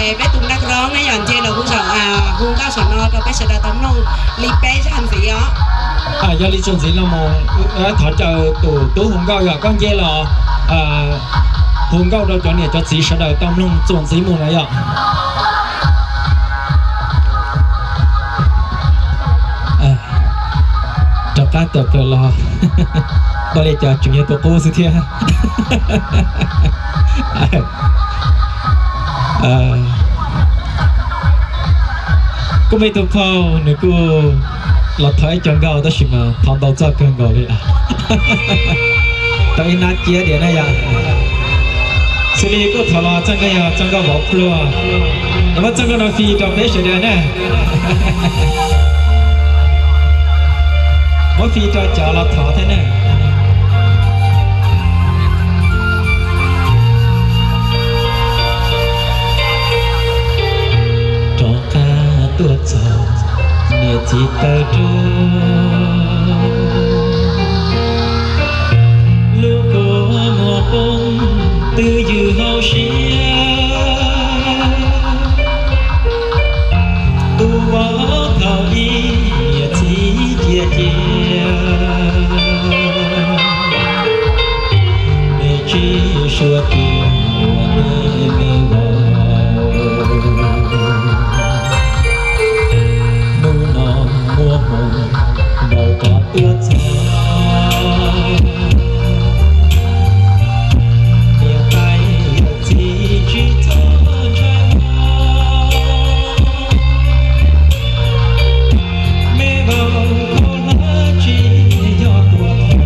Peb tus naj roob ne yog nce los hu nkauj saum no rau peb sawv daws tau mloog li peb zaj ntxiv os. Yog li txuas ntxiv no mus, thov caw tus tub hu nkauj yog koj nce los hu nkauj rau cov niam cov txiv sawv daws tau mloog txuas ntxiv mus no yog. Rov qab tawm plaws los, ua li cas tseem yog tus qub xwb thiab. Kuj muaj ib tug phauj nws kuj los thov ib co nkauj tab sis mas thov ntau txoj kawg nkaus li. Tau ib nab ciab diam na yom. Xws li kuj thov los txoj nkauj yog txoj nkauj vauv pluag, es muab txoj nkauj no fi rau peb sawv daws na. Muab fi rau cov los thov thiab na. Rov qab tuaj txog niam txiv taw rog, lub kua muag poob twb ywg hauv siab. Tus vauv thaum ub niam txiv cia cia, nws tsis suav tias ua nej me vauv. Hnub no muaj hmoo npaum qhov tuaj txog, niam tais yawm txiv tsis txhob ntshai mog. Me vauv khaub hlab tsis yog tuaj thov.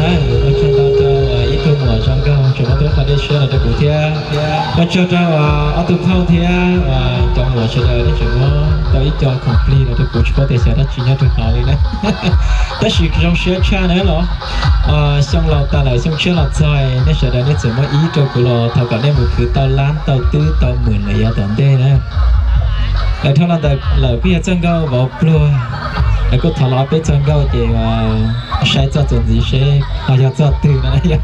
Ua tsaug ntau rau ib tug muam zoo nkauj tseem muab tau qhov dej siab los rau kuv thiab. Ua tsaug rau ob tug phauj thiab cov muam sawv daws nej tseem muab tau ib co khoom plig los rau kuv, tsis paub tias xyov dab tsi nyob rau hauv li na. Tab sis zoo siab tshaj na los, xyoo laus tas lawm xyoo tshiab los txog, nej sawv daws nej txawm muab ib rau kuv los thov kom nej mus khwv tau lab tau twb tau mum lawm yav tom ntej na. Dhau los ntawd lawm kuj yog txoj nkauj vauv pluag, kuj thov los peb txoj nkauj ces saib txoj txuas ntxiv seb ho yog txoj twg no yog.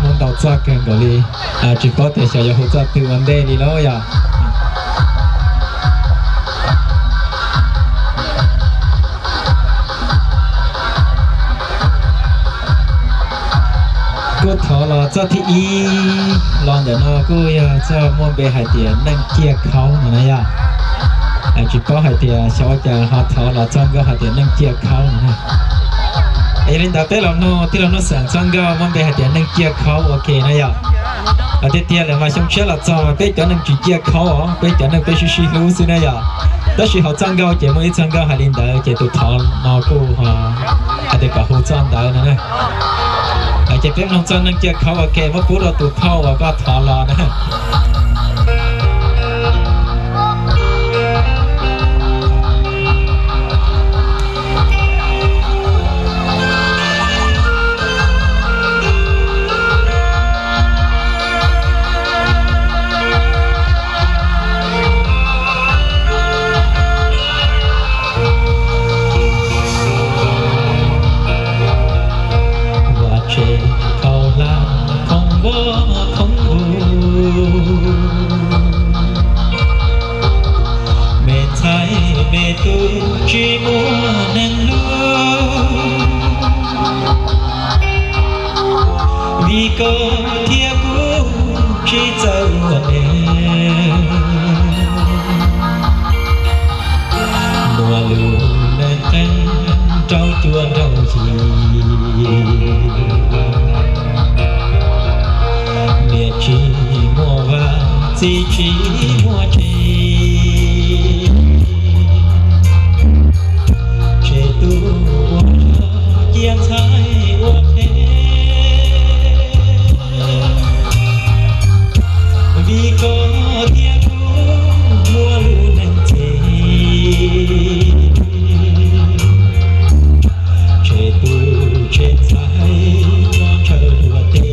Muaj ntau txoj kawg nkaus li, tsis paub tias xyov yuav hu txoj twg ua ntej li lauj yom. Kuj thov los txoj thib ib los ntawm no kuj yog txoj muaj npe hais tias Neej Ciaj Khaub no na yom. Tsis paub hais tias xyov ua cas ho thov los txoj nkauj hais tias Neej Ciaj Khaub no na. Yog li ntawd peb los mloog tij laug Nuj Xeem txoj nkauj muaj npe hais tias Neej Ciaj Khaub ua ke na yom. Tiag tiag lawm mas xyoo tshiab los txog mas peb cov neeg tsis ciaj khaub os, peb cov neeg peb sib sib hlub xwb na yom. Tab sis hauv txoj nkauj ces muaj ib txoj nkauj hais li ntawd ces tus thov no kuj hais tias kom hu txoj ntawd no na. Ces peb mloog txoj Neej Ciaj Khaub ua ke, muab pub rau tus phauj uas koj thov los na. Vaj tsev khau hlab khoov voj khoov vus, me ntxhais me tub tsis muaj neeg hlub, vim koj thiab kuv tsis txawj ua neeg. Muaj lus neeg qeeb rau cuab nraug yig, niam tsis muaj vaj txiv tsis muaj tsev, tseg tub ua zog cia ntxhais ua qhev. Vim koj thiab kuv muaj lub neej txim, tseg tub tseg ntxhais nyob tsawg luag teb.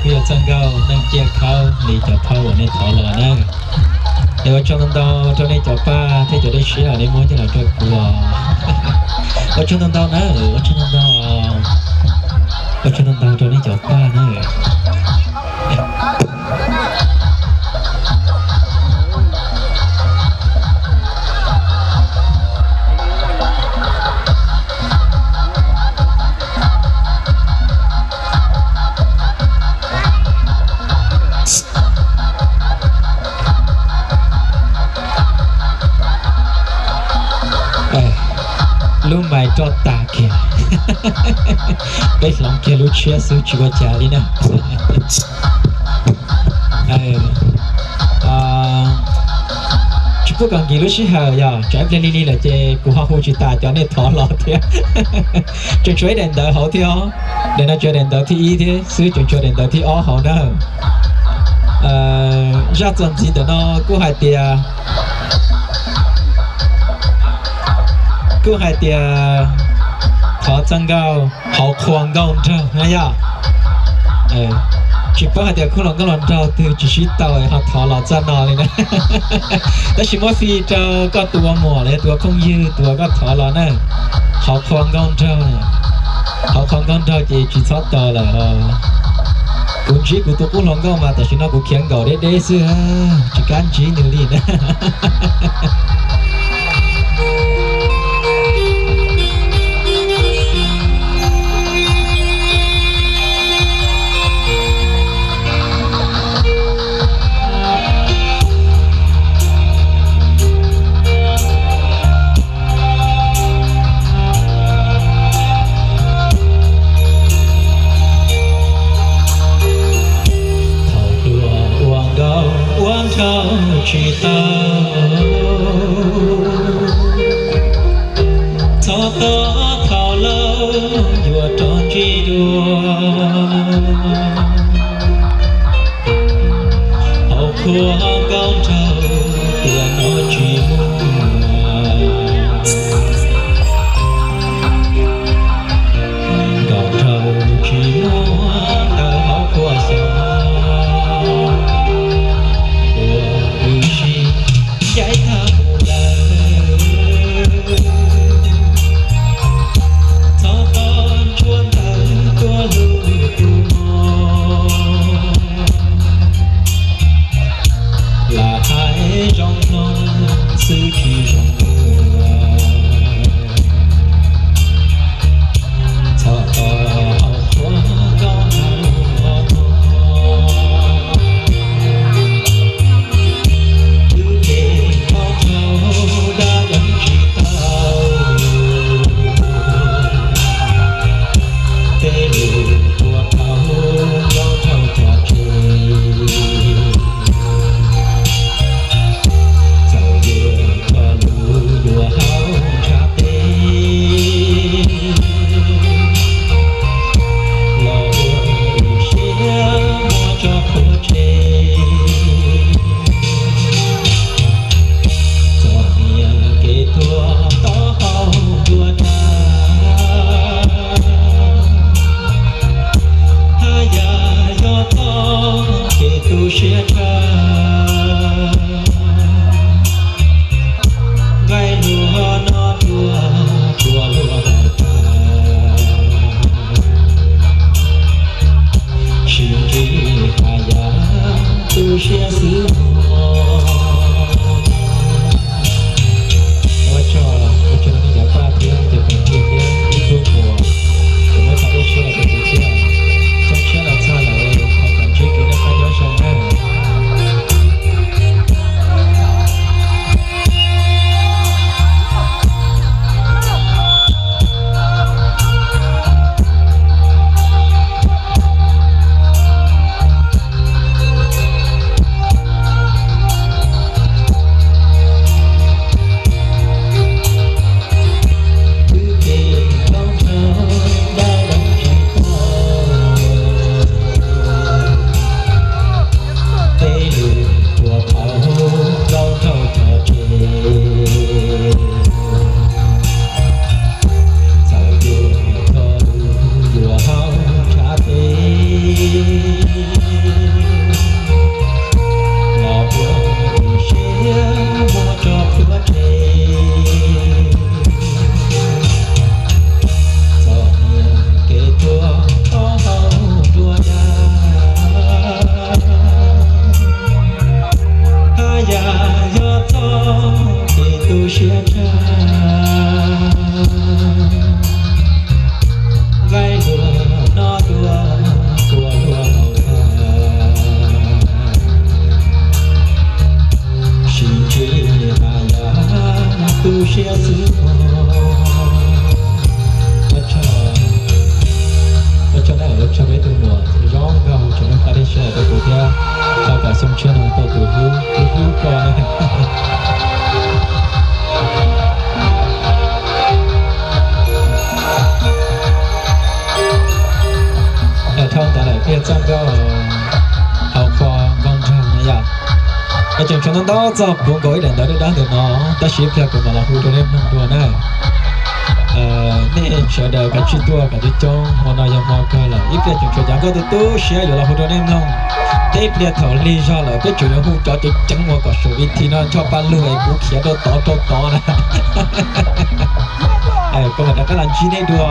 kuj yog txoj nkauj neej ciaj khaub li cov phau uas nej thov los na. Es ua tsaug ntau ntau rau nej cov paj thiab cov dej siab uas nej muab coj los rau kuv os. Ua tsaug ntau ntau na, ua tsaug ntau ntau, ua tsaug ntau ntau rau nej cov paj na. Lub mais roj tas kiag, peb hloov kiag lub tshiab xwb tsis ua cas li na. Tsis pub kom nkis lub sij hawm, yog tsam ib pliag lig lig lawm ces kuv ho hu tsis tas cov nej thov los thiab. Tseem tshuav ib daim ntawv hauv thiab os. Daim no tsuas daim ntawv thib ib thiab xwb, tseem tshuav daim ntawv thib ob hauv na. Zaj txuas ntxiv ntawm no kuj hais tias, kuj hais tias thov txoj nkauj hauv qhua nkauj nraug na yog. Tsis paub hais tias khub hluas nkauj hluas nraug twg tsis sib tau ho thov los txoj no li na. Tab sis muab fij rau koj tus ua muam los yog tus ua phooj ywg tus uas koj thov los na. Hauv qhua nkauj nraug, hauv qhua nkauj nraug ces tsis txhob tau lawm os. Kuv ntsib kuv tus qub hluas nkauj mas tam sim no kuv khiav nkaum deb deb xwb, tsis kam ntsib nws li na. Thaum hluas ua nkauj ua nraug tsis tau, txhob tos thaum laus yuav rov ntsib dua. Hauv qhua nkauj nraug tiam no tsis muaj, nkauj nraug tsis muaj ntawm hauv qhua xyoo, ua wb sib ncaim tag mus lawm. Txhob tos ntshuab ntawv tuaj hlub tus mog, lam hais zoo mloog xwb tsis zoo ua. Txhob tos hauv qhua nkauj nraug ua tog, wb pheej thov rau dab yeej tsis tau, tej lus ua tau nkauj nraug cog tseg. Txawm yuav cog lus yuav hauv ntshav teb, los ua ib siab muab tso qhuav tseg. Txom nyem kev tuag tau hauv nruab nrag, haj yam yog txoj kev tu siab tshaj. Nqaij luag no tuaj tsuas luag hauv tag, sib ntsib haj yam tu siab xwb mog. Ua tsaug, ua tsaug nej cov pab thiab nej cov kwv tij thiab ib tug muam uas muab tau dej siab los rau kuv thiab. Xyoo tshiab los txog lawm, thov kom ntsib kev noj qab nyob zoo na. Xoo Tshiab no tau tus hlub, hlub hlub koj. Dhau ntawd lawm peb yuav txoj nkauj hauv qhua nkauj nraug no yom. Tseem tshuav ntau ntau txoj puv nkaus ib daim ntawv dawb dawb ntawm no, tab sis ib pliag kuv mam los hu rau nej mloog dua na. Nej sawv daws kav tsij tuaj kom coob coob, hmo no yog hmo kawg lawm, ib pliag tseem tshuav cov nkauj tu tu siab yuav los hu rau nej mloog. Tib pliag thaum lig zog lawm peb tseem yuav hu cov ceev ceev uas kom saum ib thi no nrho paj lug es kuv khiav rau tod rau tod na. Kuv mam rov qab los ntsib nej dua.